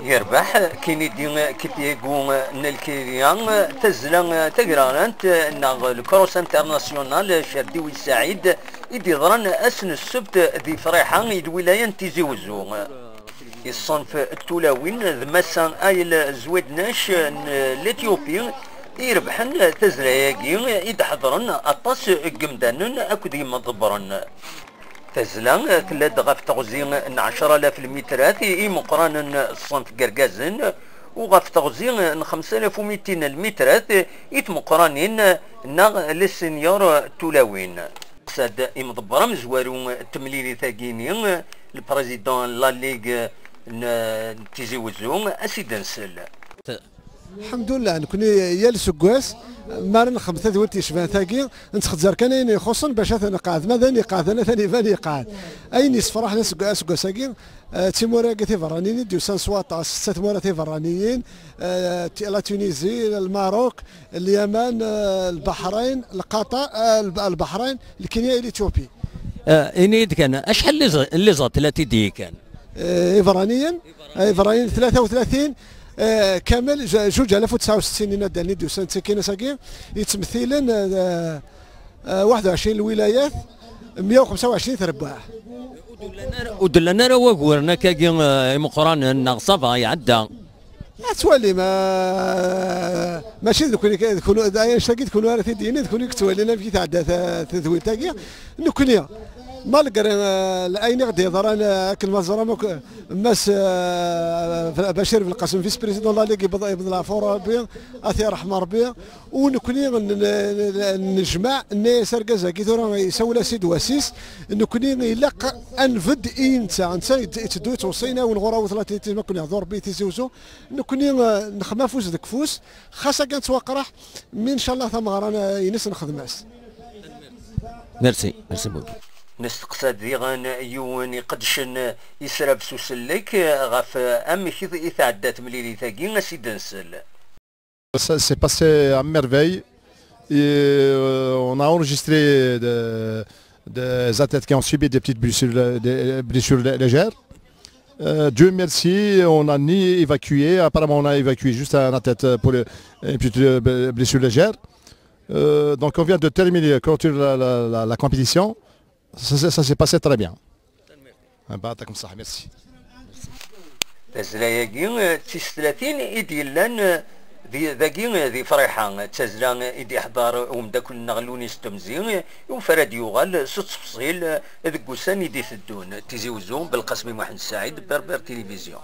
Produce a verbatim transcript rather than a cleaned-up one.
Yerbeḥ Kennedy Kipyego n Lkirya tazzla tagraɣlant neɣ le Cross International Cerdiwi Saɛid i d-yeḍran ass n ssebt di Friḥa i lwilaya n Tizi Uzzu. Iṣṣenf n tulawin d Massa Ayel Zwednac n Lityopi i irebḥen tazzla-agi i d-ḥeḍren aṭas n yemdanen akked yimḍebbren. Tazzla tella-d ɣef teɣzi n ɛecra alaf lmitrat i imeqqranen ṣṣenf n yergazen u ɣef teɣzi n xemsa alaf u mitin lmitrat i tmeqqranin neɣ les seniors n tulawin. Sad imḍebber amezwaru n temlilit-agi-ni, le président n la Ligue n n Tizi Wezzu, ad s-id-nsel. Lḥemdullah, nekni yal seggas, mi ara nexdem tadwilt yecban tagi, nettxezzar kan ayen ixuṣṣen bac ad t-nqeɛɛed. Ma d ayen iqeɛden, atan iban yeqɛed. Ayen yessefraḥen aseg-, aseggas-agi, eh, d timura-agi tiberraniyin i d-yusan s waṭas, setta tmura tiberraniyin, eh, Ti-, la Tunisie, Lmarok, Lyaman, eh, Lbaḥrayn, Lqaṭar, eh, Lb-, Lbaḥrayn, Lkinya et l'Éthiopie. Eh, ini-yi-d kan, acḥal n liẓ-, n liẓeṭ la t-id-yekkan? Eh, iberraniyen, eh, iberraniyen tlata u tlatin, eh, kamel, j-, juj alaf u tesɛa u settin inaddalen i d-yusan d tikinas-agi, yettmethilen, eh, eh, waḥed u ɛecrin lwilayat, meyya u xemsa u ɛecrin trebbaɛ. Ur d-llan ara, ur d-llan ara waguren akkagi, eh, imeqqranen, neɣ ça va, iɛedda? Ad twalim, eh, mačči d nekni, d kunu, d ayen-agi d kunu ara t-id-yini, d kunu i yettwalin amek i tɛedda ta-, tedwilt-agi. Nekni, malgré, eh, ayen i ɣ-d-yeḍran, eh, akken ma teẓram akk, Mass, eh, Bacir Belqasem, vice-président de la Ligue, yebḍ-, yebḍ leɛfu Rebbi, ad t-yerḥem Rebbi. U nekni n-, n-, n-, nejmeɛ, nni-as argaz-agi tura isawel-as-id wass-is, nekni ilaq ad nbedd i netta. Netta yet-, yetteddu yettweṣṣi-awen ɣur-awet l'athlétisme, ad ken-yehdu Rebbi i Tizi Wezzu. Nekni, eh, nexdem afus deg ufus, xas akka nettwaqraḥ, mi ncallah tameɣra, eh, ines nexdem-as. Merci, merci beaucoup. Nesteqsa-d diɣen yiwen iqeddcen israb s usellek ɣef amek i, i tɛedda temlilit-agi, ad s-id-nsel. Ça s'est passé à merveille. Et, euh, on a enregistré de- des athlètes qui ont subi des petites blessures, des blessures lé- légères. Euh, Dieu merci, on n'a ni évacué. Apparemment, on a évacué juste un athlète pour le- une petite, euh, blessure légère. Euh, donc, on vient de terminer, clôturer la, la- la- la compétition. Ça, ça- ça s'est passé très bien. Ah, bah, يعطيكم الصحة. Merci. Tazzla-agi, eh, d tis tlatin i d-yellan, eh, di, dagi, eh, di Friḥa. D tazzla, eh, i d-iḥḍer umeddakel-nneɣ Lunis Temzi, eh, i ufara ad yuɣal s ttefṣil, eh, deg wussan i d-iteddun. Tizi Wezzu, Belqasem Muḥend Saɛid, Berber Télévision.